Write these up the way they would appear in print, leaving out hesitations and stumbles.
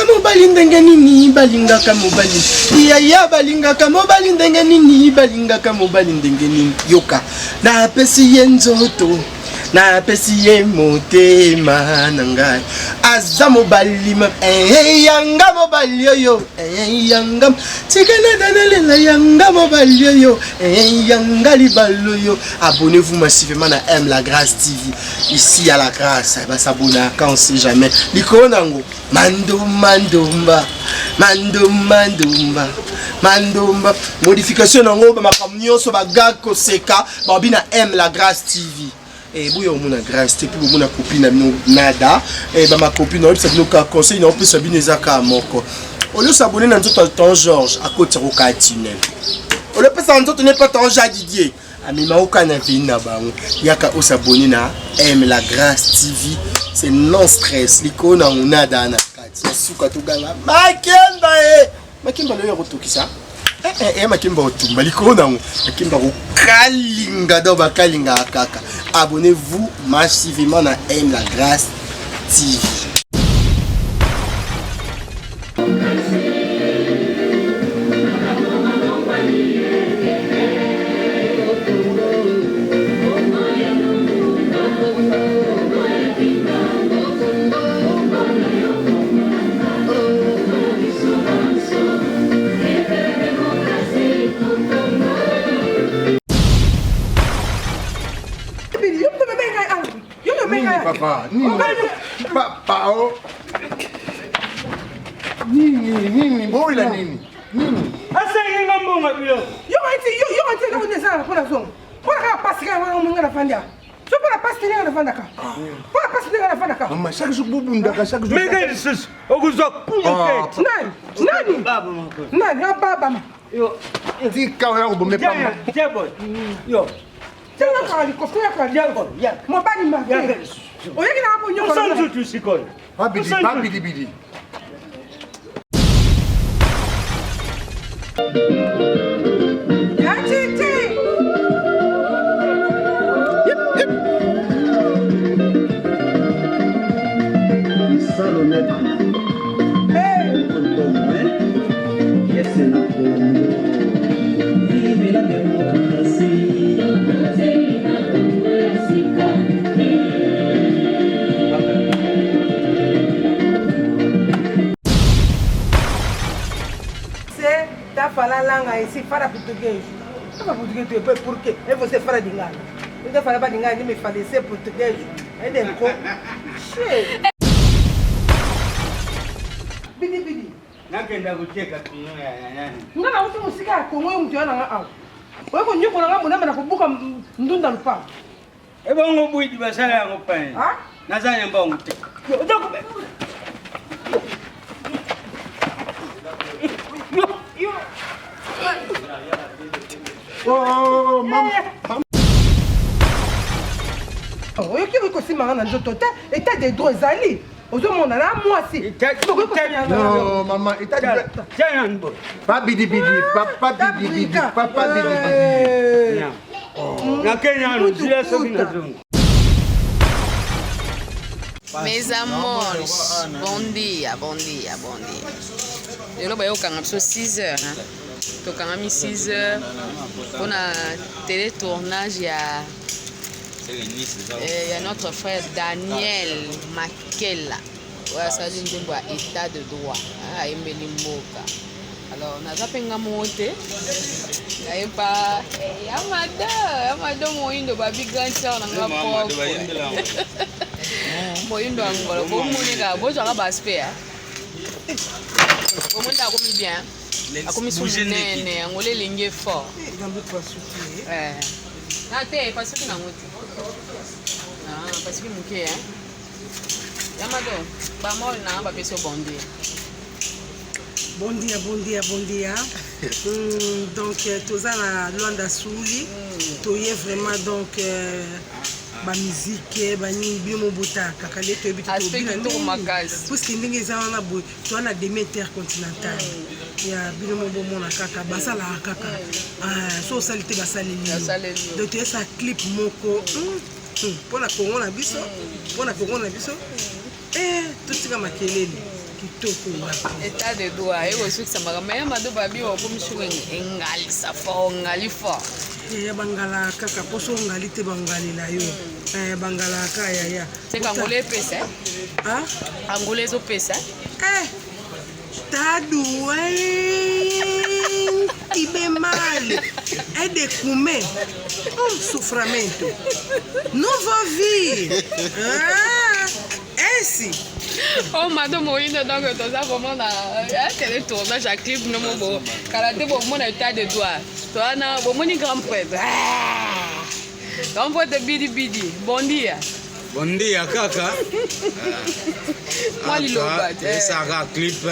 Balingaka mobali ndenge nini? Balingaka mobali yaya, balingaka mobali ndenge nini? Balingaka mobali ndenge nini? Yoka, napesi ye nzoto, napesi ye motema na ngai, aza mobali ma eh, yanga mobali oyo eh, yanga tikana danalela yanga mobali oyo eh, yanga libalo oyo. Abonnez-vous massivement na M La Grâce TV. Ici à la grâce, basabonaka, on sait jamais. Likolo nango mandumba ndumba mandumba ndumba mandumba modification nango bamakambo nyonso bagag koseka babi na M La Grâce TV. Eh, boya omona grâce te mpe bomona kopi na bino nada eh, bamakopi na oyebisa bino ka conseil na opesa bino eza kaka moko olio s'abonner na nzoto ya ton Georges akotisa kokaa tunnel olopesa na nzoto ne pa ton Jean Didier amema oka na veni na bango yaka osabone na M La Grâce TV, c'est non stress. Likolo na nada na kati na suka toganga makemba e makemba loyo akotokisa eh, eh, eh, makemba otumba likolo nango makemba kokalinga donc bakalingaka kaka. Abonnez-vous massivement na M La Grâce TV. Nini papa? Nini? Papa o. Nini nini boyela nini? Nini? Asengi nga mbongo biloko. Yo kati yo yo kati eloko nde ezalaka mpo na zongo. Mpo na kaka pasi kaka wana nga nafandi awa. So mpo na pasi te ndenge nafandaka. Mpo na pasi ndenge nafandaka. Mama chaque jour bobundaka chaque jour. Meke lisusu okozwa Ah. kumu Nani? Nani? Baba moko. Nani ababama? Yo. Tika oya kobome pamba. Tiens boy. Yo. Tanga kaka likofi ya kaka. Mobali mabe. Oyaki na hapo nyoko. Osala nzutu sikoyo. Babidi babidi bidi. Ya titi. Hey. Vive la démocratie. Você tá falando langa ici, fala português. Fala português, tu é por quê? E você fala de ngana. Eu falo de ngana, me falecer português. Aí denko. Che. Bidi bidi. Nakenda koteka pino ya nani. Nga nauti mosika ya Kongo, yo moto ya nanga awa. Oye konyokola nga monama na kobuka ndunda lupango. Ebongo bwidi basala yango pain. Ah? Naza na mbongo te. Oh mama. Oyoki okoki kosimba nga na nzoto te, état de droit ezali. Ozomona na mwasi. Non maman, état de Pas bidi bidi, papa bidi bidi, papa bidi bidi. Nakenya nzila soki nazonga. Mes amores, bom dia, bom dia, bom dia. Lelo bayokanga biso 6 heures, hein. Tokangami 6 heures mpona télétournage ya ya notre frère Daniel Makela oyo asali nzembo ya état de droit, ayembeli mboka. Alors naza mpe nga moko te, nayeba ya mado ya mado moyindo babi grand sœur na nga propre moyindo ya ngolo bomoni kaka bozwaka baaspect bomoni akomi bien, akomi su monene yango lelingi fort. Na te pasuki nango te, pasuki moke ya mado bamol na bapesi yo bon dia. Bon dia, bon dia, bon dia. Donc toza na Luanda Suli, toye vraiment donc bamusike banini bino mobota kaka nde toyebi te Aspect kitoko makasi. Puisque ndenge eza wana boye toza na demi intercontinental ya bino mo bomona kaka basalaka kaka so osali te basaleli yo. Basaleli yo. Donc toyesa clip moko mpona Kongo na biso, mpona Kongo na biso, totika makelele. Kitoko wapi? État de droit ekosukisa makambo ya mado babi okomi suku engalisa fort, ongali fort. Ya bangalaka kaka mposo ongali te, bangalela yo. Bangalaka yaya. Seke Angola epesa. Angola ezopesa. Tá doente bem mal. É de comer. Um sofrimento. Não vou vir. Ah, esse. Oh, madame Moïne, donc toza vraiment na télé tournage ya clip no mo bo kala te, bomona état de droit toza na bomoni grand prêtre. Ah! Grand prêtre bidi bidi, bon dia. Bon dia kaka. Mwa liloba te. Esaka clip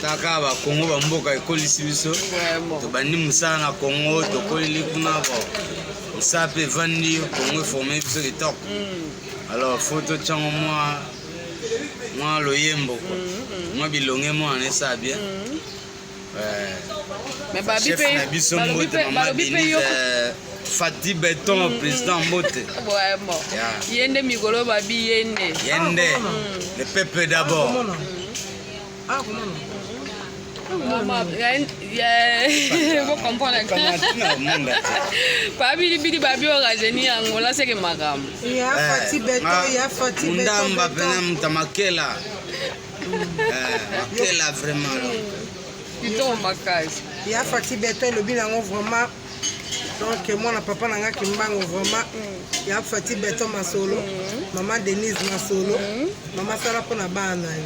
taka bakongo bamboka ekolisi biso, tobandi mosala na Kongo, tokoleli kuna. Bo mosala mpe evandi, Kongo eforme biso kitoko. Alors faut totyango mwa loyembo kua, mwa bilonge mwana esala bien. Mais babi Chef na biso, mbote mama Denise Fati Beton, président, mbote. Vraiment, ye nde mikolo babi ye nde. Ye nde le peuple d'abord. Vraiment, bo comprendre babilibili babi orajeuni Angola seke makambo. Ya Fati Beton, ya Fati Beton. Mundamba pena muta makela. Makela vraiment. Kitoko makasi. Ya Fati Beton elobi nango vraiment. Donc mwana papa na nga Kimbango vraiment. Ya Fati Beton masolo, mama Denise masolo, mama sala mpona bana na yo.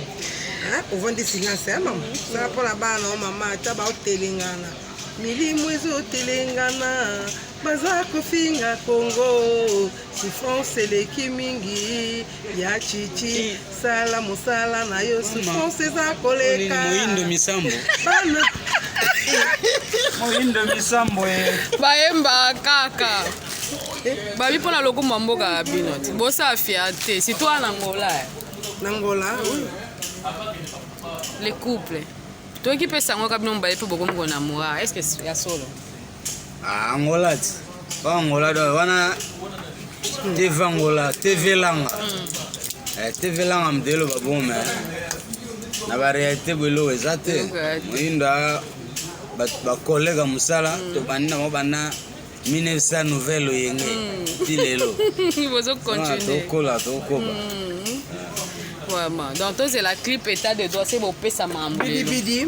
Ovandi silence ya mama, sala mpona bana na yo mama, ata baotelengana, milimo ezotelengana, baza kofinga Kongo, souffrance eleki mingi. Ya chichi, sala mosala na yo, souffrance eza koleka. Moyindo misambo. Bana. Moyindo misambo e. Bayemba kaka babi mpona lokumu ya mboka ya bino ti bosala fierté, surtout wana Angola. Na Angola, oui. Le couple toyoki mpe sango ka bino mobale mpe bokomi konamura, est ce que ya solo? Ah, Angola ti ba Angola do wana TV Angola, TV Langa. TV Langa mdelo babome na baréalité boye, eloko eza te. Eloko eza te. Moyindo bato bakolega mosala, tobandi na bango banda 1900 nouvelle oyenge ti lelo. Bozo continue. Tokola, tokoba. Vraiment, donc tozela clip état de droit se bopesa mambo lelo. Bidibidi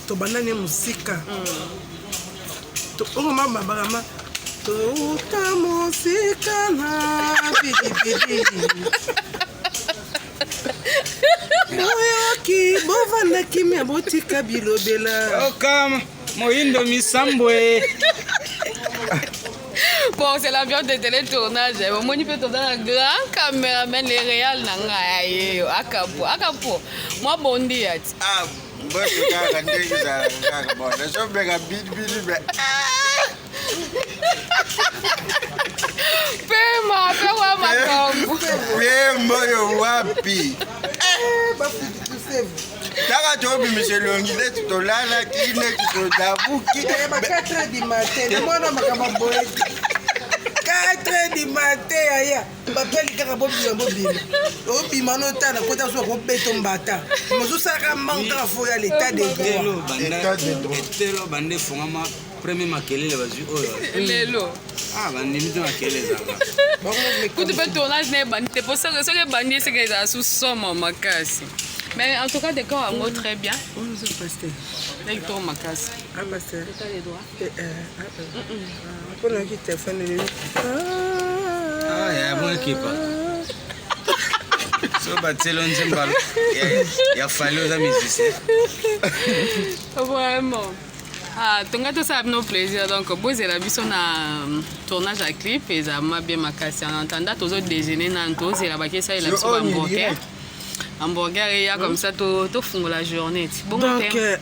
tobanda ne mosika, okoma babakama touta mosika na bidibidi. Boyoki, bovanda kimia, botika bilobela. Oka moyindo misambwe. Bon, c'est l'ambiance de télétournage. Omoni mpe toza na grand caméraman, le réal na ngai aye yo akapo akapo mwa bondi ya ti. Ah, mbote kaka ndenge ezalaka kaka. Bon, nazobenga bidibidi me. Pema mpe wa makambo. Pembo oyo wapi? Bafuti. Taka tobimisa elongi neti tolalaki, neti todabuki. Ba 4 heures du matin, namona makambo boye, 4 heures du matin yaya, bapeli kaka bobima, bobima, obima notala kota so kobeta mbata, mozosalaka mbango kaka fo ya l'état de droit. État de droit. Etelo banda efongama, premier makelele bazwi oyo. Lelo. Ah, bandimi te, makelele ezalaka. Kutu mpe tournage na ebandi te, po soki ebandi esika ezala su somo makasi. Mais en tout cas décor yango très bien, kitoko makasi. Ah, pasteur. État de droit. Mpona yoki telefone lelo. Ah, ya bon ekipa so batielo nzembo ya Fally, oza musicien. Vraiment. Ah, tonga tosala bino plaisir. Donc bozela biso na tournage ya clip, ezala ma bien makasi. En attendant tozo déjeuner nanu, tozela bakesalela biso Oyo ni bahamburger. direct. Hamburger eya comme ça tofungola journée ti bongo Donc te.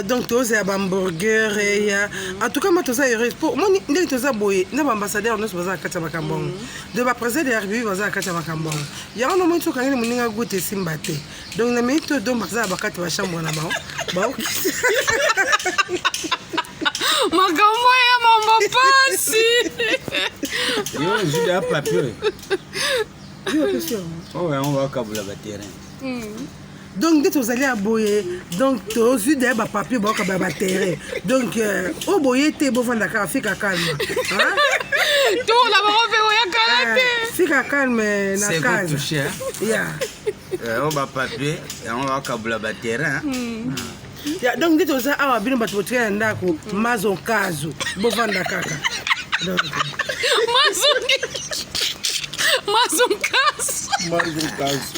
Donc tozela bahamburger eya. En tout cas ma toza heureuse po moni ndenge toza boye na baambassadeur nyonso baza na kati ya makambo yango, de baprésident de la République baza na kati ya makambo yango. Yango nomoni soki okangeli moninga gute esimba te. Donc na minute oyo, donc baza na bakati bachambre na bango baokisi. Makambo ya mambo pasi. Yo jude ya papier oyo, yango bakabula baterrain. Donc nde tozali ya boye, donc tozwi daye bapapier, baoka ba baterrain. Donc oyo boye te, bovanda kaka, fika calme. Tour na bango mpe koya kala te. Fika calme na case ya. Oyo bapapier yango bakabula baterrain. Ya, donc nde toza awa, bino bato botikali na ndako, mazo nkazu, bovanda kaka. Donc Mazonkazu. Mazonkazu.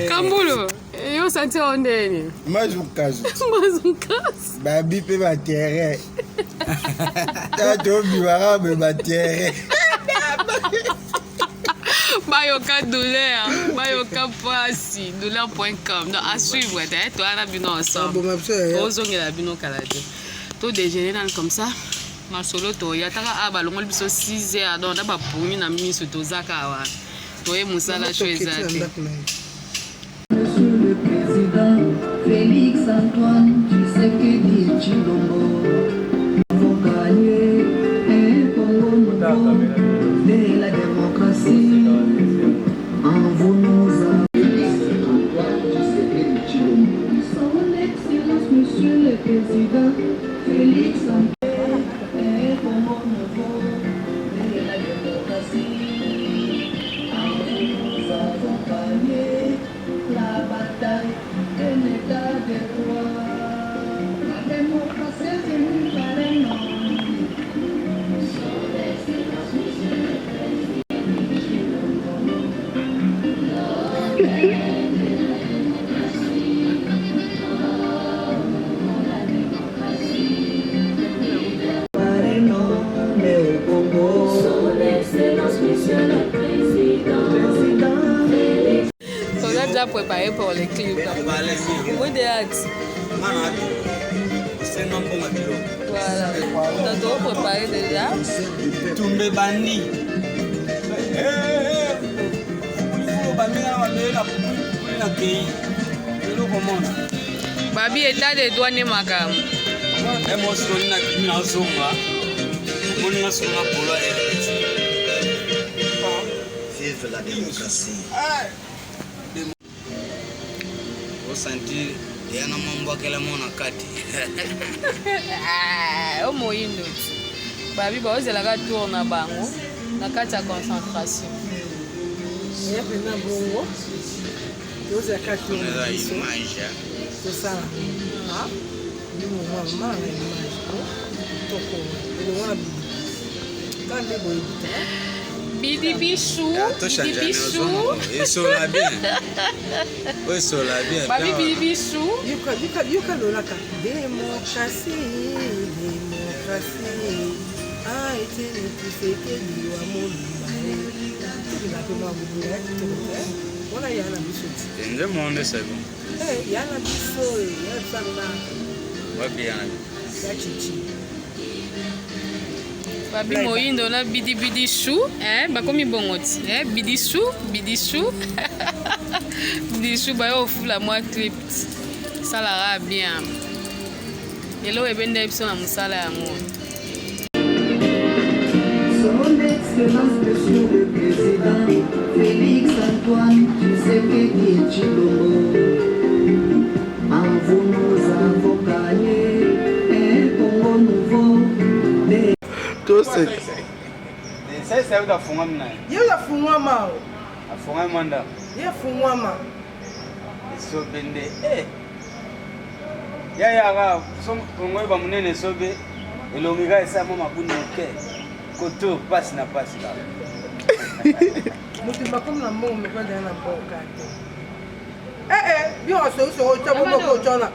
Kambulu, yo santi o ndeni? Mazonkazu. Mazonkazu. Babi mpe baterrain, ta tobimaka boye, baterrain. Bayoka douleur, bayoka pasi, douleur.com. Donc à suivre te, toya na bino ensemble. Baboma biso ya. Tozongela bino kala te, todéjeuner nani, comme ça masolo toya taka. A balongoli biso 6 heures, donc na bapongi na miso, toza kaka wana, toye mosala sho eza te. Ndako na ye. Monsieur le Président Félix Antoine Tshisekedi Tshilombo, nous avons gagné un Congo nouveau de la démocratie. En vous nous avons. Félix Antoine Tshisekedi Tshilombo. Son Excellence Monsieur le Président Félix Antoine, un Congo nouveau de la démocratie. En vous nous avons gagné la bataille d'un état de droit. La démocratie est venue par un homme. Son Excellence Monsieur le Président Tshilombo. La démocratie, la démocratie. Par un homme au Congo. Son Excellence Monsieur le Président. Président Félix. Toza déjà préparé pour les clips. Modéat. Ngana osenga mbongo biloko. Voilà, donc toko préparé déjà. Tumbe bandi baminga na mabele na pupuli na kei eloko mona. Babi, état de droit nde makambo. Emosoni na bimi, nazonga, omoninga soko na polo ya RDC. Vive la démocratie. Osentir eya na mwa mbwakela mo na kati. Ah, o moyindo ti babi baozelaka tour na bango na kati ya concentration. Eya mpena bongo, tozalaka tour na eza biso. Image. Tosala bimoma mama na image toko elongo na bidi ka nde boyebi te. Bidi bichou, bidi bichou. Esola bien, oyo esola bien. Babi, bidi bichou. Yoka, yoka, yoka lolaka démocratie, démocratie. Ah, Etienne Tshisekedi wa Mulumba, tolinga mpe mwa bobula ya kitoko te wana, ya na biso ti. Nde monde, c'est bon. Eh, ya na biso, ya biso anga. Wapi yana? Ya chichi. Babi moyindo na bidi bidi chou, eh, bakomi bongo ti, eh, bidi chou, bidi chou, bidi chou. Bayo ofula mwa clip ti esalaka bien, eloko ebenda biso na mosala yango. Son Excellence Monsieur le Président Félix Antoine Tshisekedi Tshilombo. En vous nous avons gagné un Congo nouveau. Des Toseka. Sasa yoka afungami na ye. Ye oyo afungwama o. Afungami mwa ndako. Ye afungwama. Esobe nde eh. Yayaka kongo oyeba monene, esobe elongi kaka esala mwa mabuni moke, koto pasi na pasi kaka. Moto bakomi na mbongo moko ezali na mboka te. Ee, bio asoki otya bomoko otya na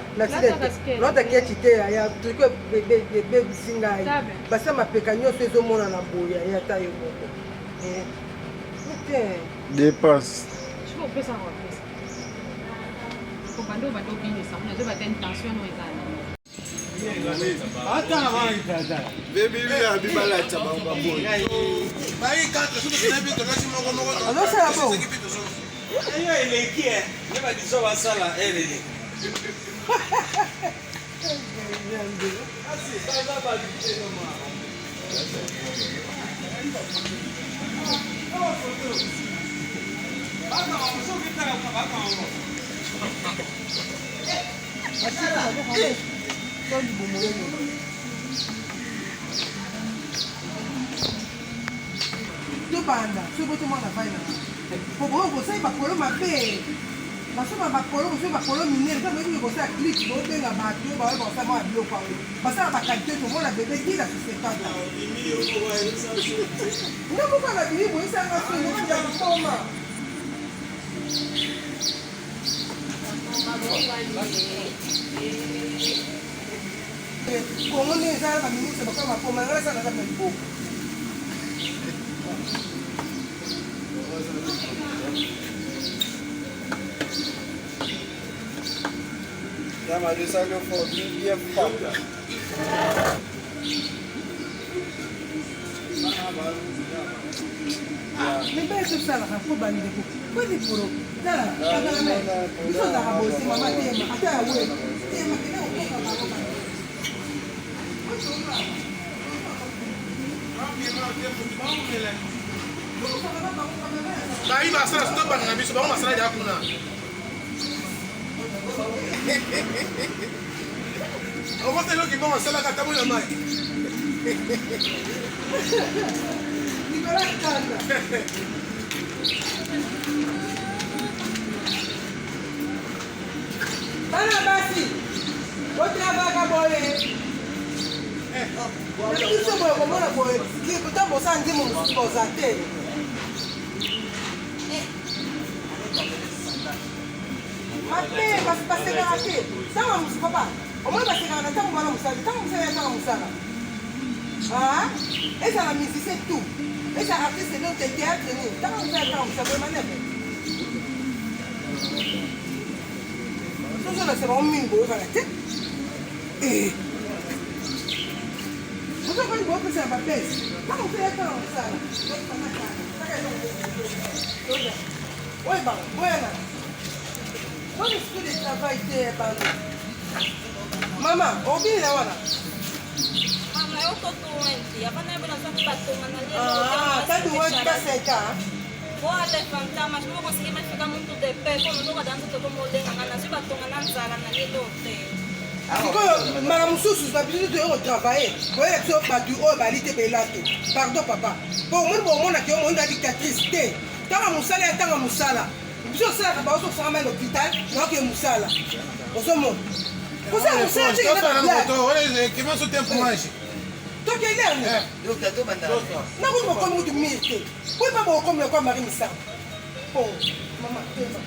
lota keti te ya triko ebebisi ngai, basa mapeka nyonso ezomonana boye, ya ata yo moko te. Dépense. Opesaka, opesa obanda obanda obinisa mona ezoba te, intention no eza nini? Bebi balata bango baboyi. Azosala bongo. Eyo eleki e nde badiso basala elele. Tobanda soki boti mwana vai na po boyo bosali bakolo mabe basomba bakolo bosombi bakolo minene mpe boyebi kosala clip bobenga bato baoyo bakosala mwa biloko yango basala bakalite tomona bebe dila susekata nga moko na bimi boyesanga soni ya liboma. Kongo nde eza ba ministre bakoma bakoma nga naza naza na liboko. Bien fort. Mibali tosalaka mpo bandeko po likolo tala kagame biso ozalaka bosi mama tema ata ya we tema kende kokoka bango Bayi basala tobanda na biso bango basala ya kuna. Okosala eloko bongo asalaka ata mwana mai. Nicolas Kanda. Bana basi botravaka boye na biso boye komona boye ntango bosala nzembo mosusu boza te. Mabe basekaka te ntango mosusu papa omoni basekaka na ntango mwana mosala ntango mosala ya ntango mosala ezala musicien tout ezala artiste no te théâtre nini ntango mosala ntango mosala boye manebe tozolakisa bango mingi boyokana te ozokoki boopesa na bapese ntango mosala ya ntango mosala Oyo bango, boyana. Bon esprit de travail te ya bango. Mama, obina wana. Mama, eu tô doente. A Vânia batonga na linha. Ah, tá doente, tá seca. Vou levantar, mas não vou conseguir mais ficar muito de pé. Como não vou dar muito como lenga, na zwi batonga na nzala na lelo te. Sikoyo mbala mosusu na biso toye kotravaille koyela biso bato oyo bali te belato. Pardon papa, po omoni bomonaki yo moninga dictatrice te. Tanga mosala ya tanga mosala biso osalaka baoso kosaka mai na hôpital naoke mosala ozomona kosala mosala tokende yango nakuti bokomi kutu mire te po epa bokomi lokwa mari misala po mama tema.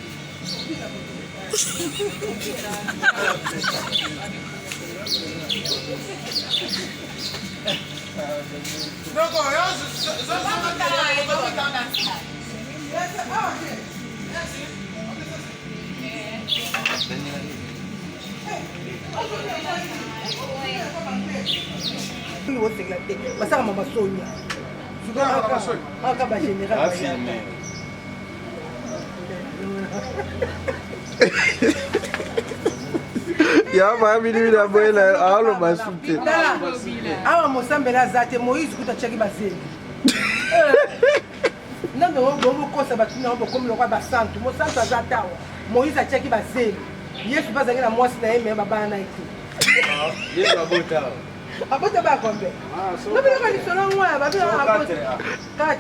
Osengela te basala mama sonia aka bagénéral. Ya babilibili aboyela aloba su te. Awa mosambela aza te. Moïse kuta atiaki bazeli nano bokosa bato nango bokomi lokwa basantu. Mosantu aza tawa. Moïse atiaki bazeli. Yesu mpe azalaki na mwasi na ye me babana na ye te. Abota ba combien? Nobelaka lisolo ngwa babelaka 4.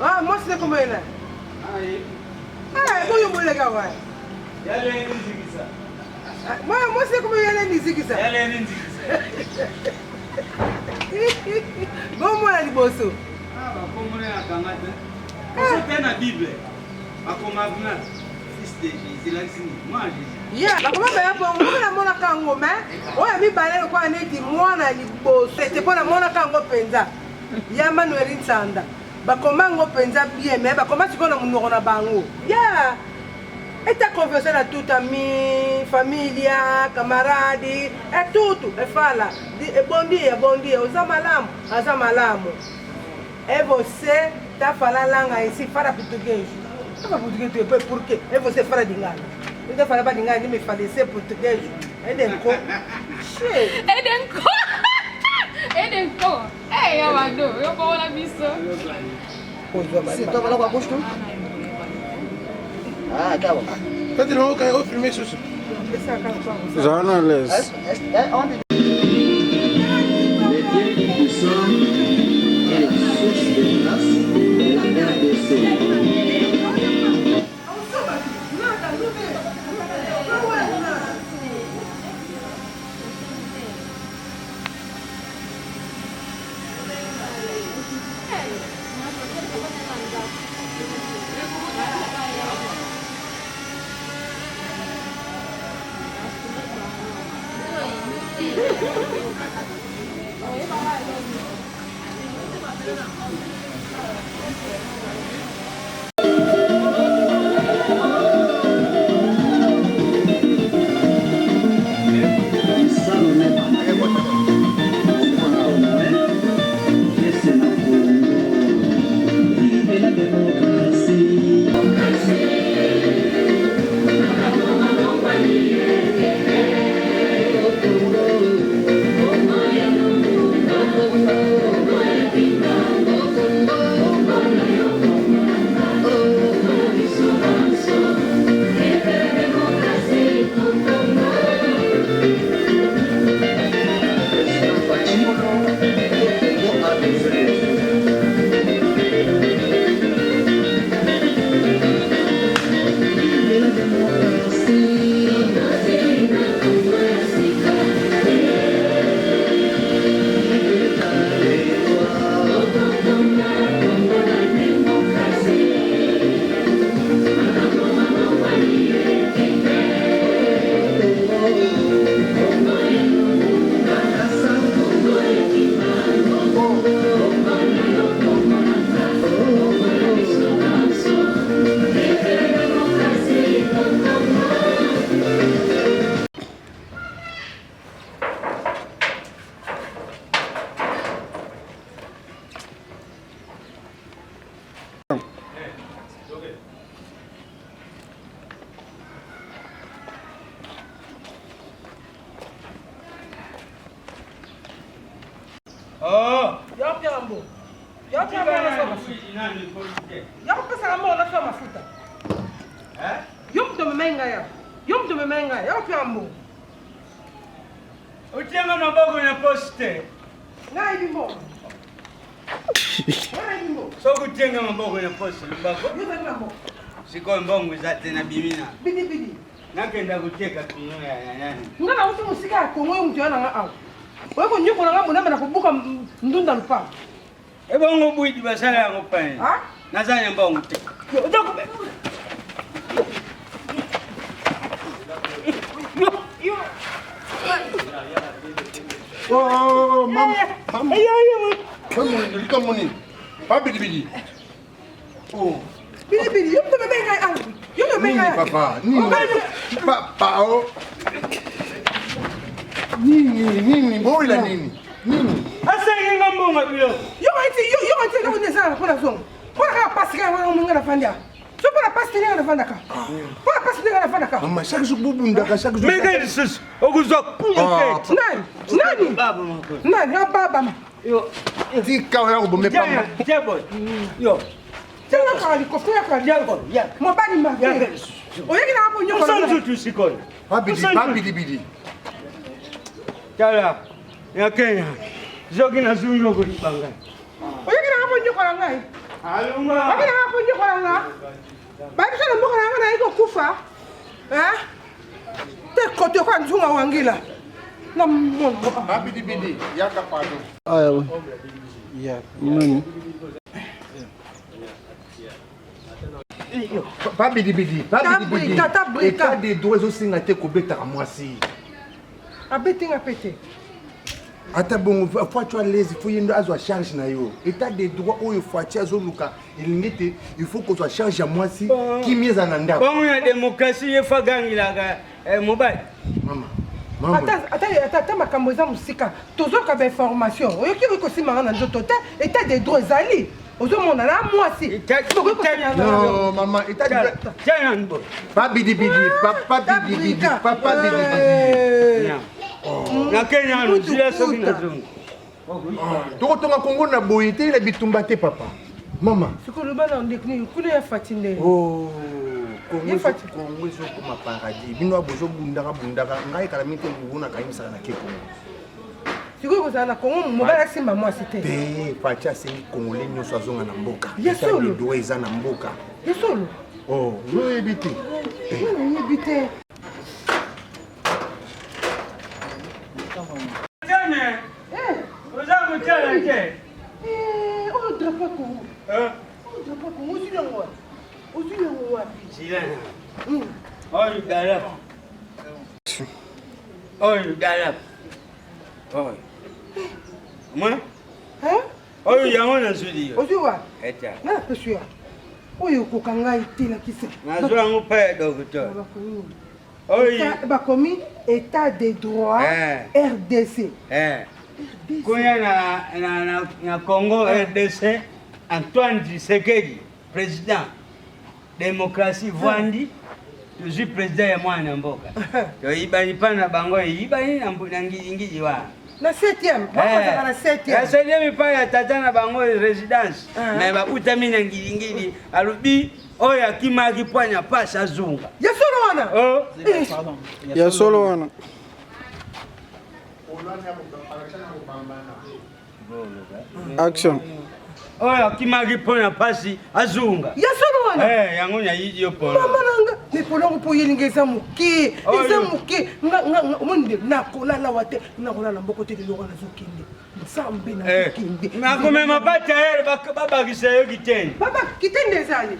Ah, mwasi ne kombo yena. Ah, boyo boleka wa. Mwasi ne kombo yena nizikisa. Bomona liboso. Te na Bible bakoma kuna fils de Jésus elakisi nini? Mwana Jésus. Ye bakoma baya bongo moko namonaka yango me oyo mibale lokola neti mwana liboso ete mpo namonaka yango mpenza ya Manuel Nsanda bakoma yango mpenza bien me bakoma sikoyo na monoko na bango ya eta conversa na tout ami familia camarade e tutu efala e bom dia bom dia oza malamu aza malamu. E você tá falando langa ici, fala português. Fala português, tu é por quê? E você fala lingala. Eu tô falando lingala, nem me falecer português. Edenko. Edenko. Edenko. Eh, ya bado, yo bona biso. C'est toi, voilà, quoi, bouge tout. Peut-être on filmer susu. Zala na l'aise. Les biens puissants est la source de grâce de la RDC. Yakopesaka mbongo nasala mafuta. Yo moto omemai ngai awa, yo moto omemai ngai, yakopesaka mbongo. Otianga maboko na poche te. Ngai ayebi mbongo. Ngai ayebi mbongo. Soki otianga maboko na poche lobako. Yo ozali na mbongo. Sikoyo mbongo eza te nabimi na. Bidi bidi. Nakenda koteka pino ya nani. Nga nauti mosika ya Kongo, yo moto ya nanga awa. Oye konyokola nga monambe na kobuka ndunda lupango. Ebongo bwidi basala yango pain. Naza na mbongo te. Oh, mama. Mama. Likambo nini? Pa bidibidi. Oh. Bidibidi, yo moto omemi ngai awa. Yo moto omemi ngai. Papa, nini? Papa, oh. Nini, nini, boyela nini? Nini? Asengi nga mbongo biloko. Yo kanti yo yo kanti eloko nini esalaka mpo na zonga. Mpo na kaka pasi kaka wana nga nafandi awa. So mpo na pasi te ndenge nafandaka. Mpo na pasi ndenge nafandaka. Mama, chaque jour bobundaka, chaque jour. Meke lisusu okozwa kuna te. Nani? Nani? Nani? Ababama. Yo. Tika oya kobome pamba. Tiens boy. Yo. Tiens likofi yaka mobali mabe. Oyaki na ngapo nyoko. Osanzutu sikoyo. Pabidibidi. Tala ya Kenya. Soki nazungi okoliba ngai. Oyaki na ngapo nyoko na ngai. Alunga. Oyaki na ngapo nyoko na ngai. Babisa na mboka na ngai nayi kokufa. Hein? Te kote kwa nzunga wangila. Na mona. Pabidibidi yaka pardon. Ah oui. Yeah. Nini? Pa bidibidi, pa bidibidi. Tata brika. État de droit ezosenga te kobetaka mwasi. Abeti nga pe te. Ata bongo Fatshi à l'aise, faut ye nde azwa charge na yo. État de droit oyo Fatshi azoluka elingi te il faut kozwa charge ya mwasi kimia ezala na ndako. Bongo ya démocratie ye fa gangilaka mobali. Mama. Ata makambo eza mosika tozoyoka bainformation oyoki okoki kosimba nga na nzoto te état de droit ezali ozomona na mwasi Non, maman, état de droit. Pa bidibidi, papa bidibidi, papa bidibidi. Na Kenya nzila soki nazongi. Tokotonga Kongo na boye te na bitumba te papa. Mama. Sikoyo loba na ndeko nini kuna ya Fati nde. Oh. Kongo ezokoma paradis. Bino bozobundaka bundaka, ngai kala mingi te nguna kayimisaka na ke Kongo. Sikoyo kozala na Kongo, mobali asimba mwasi te. Te, Fatshi asengi Congolais nyonso azonga na mboka. État de droit eza na mboka. Ye solo. Oh, yo oyebi te. Oyebi te. Oza motala te. Oyo drapeau Congo. Oyo drapeau Congo, ozwi yango wapi? Ozwi yango wapi? Oyo dala. Oyo dala. Oyo. Mwa? Oyo yango nazwi yo. Ozwi wapi? Eta. Nga napesi yo. Oyo okoka ngai te, lakisa. Nazwi yango mpa ya docteur. Oyo. Bakomi état de droit RDC. Kuna na Congo RDC, Antoine Tshisekedi, président. Démocratie vwandi. Tozwi président ya mwana mboka. Toyibani mpa na bango, eyibani na ngijingiji wana. Na 7e, bakotaka na 7e. Na 7e epai ya tata na bango résidence. Mais bakutami na ngilingili, alobi oyo akimaki pwanya pasi azunga. Ya solo wana? Oh. Ya solo wana. Action. Oyo akimaki mpo na pasi azunga. Ya solo wana? Yango nayidi yo polo. Mama nanga, mais polo yango mpo oyelinga eza moke. Eza moke. Nga omoni nde nakolala wa te, nakolala mboko te leloko nazokende. Nzambe nazokende. Nakomema ba tailleur babakisa yo kitende. Baba kitende ezali.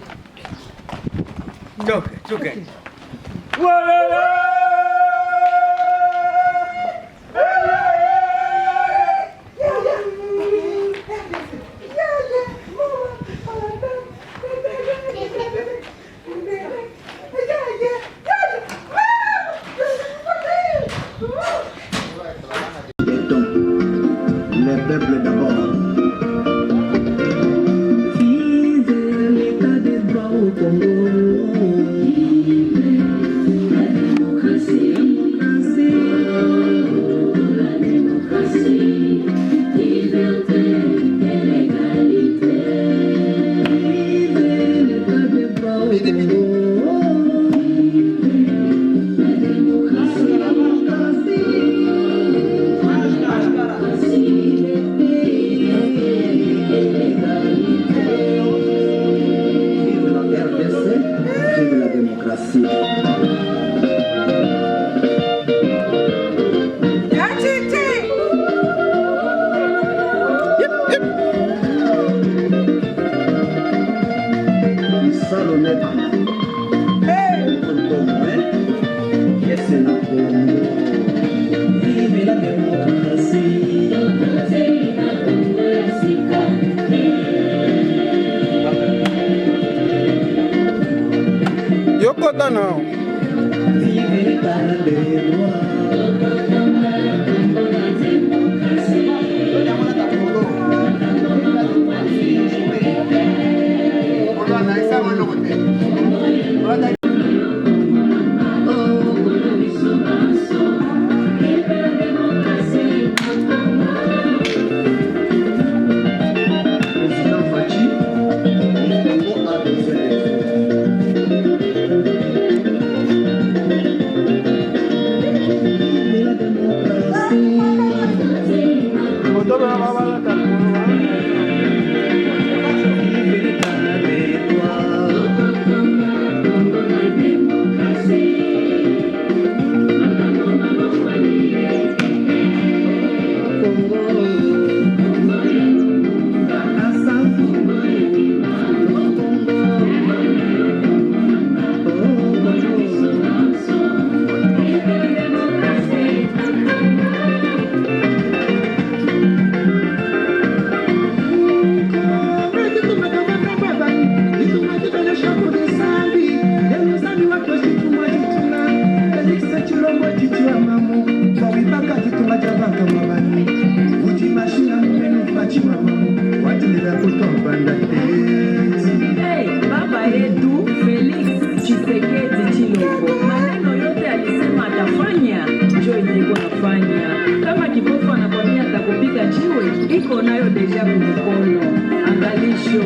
Toke, toke. Walala! Les peuples d'abord. Vive l'état de droit au Congo. Vive la démocratie, la démocratie, liberté et l'égalité. Vive l'état de droit au Congo. Vive la démocratie, Vive la RDC, vive la démocratie. Vive la démocratie. Yokota na. Vive l'état de droit. Président Fatshi, le Congo a besoin de vous. Vive la démocratie. Vive l'état de droit. Hey, baba yetu Felix Tshisekedi Tshilombo, maneno yote alisema atafanya, njo yenye iko nafanya. Kama kipofu anakwambia atakupika jiwe, iko nayo déjà kumkono. Angalisho.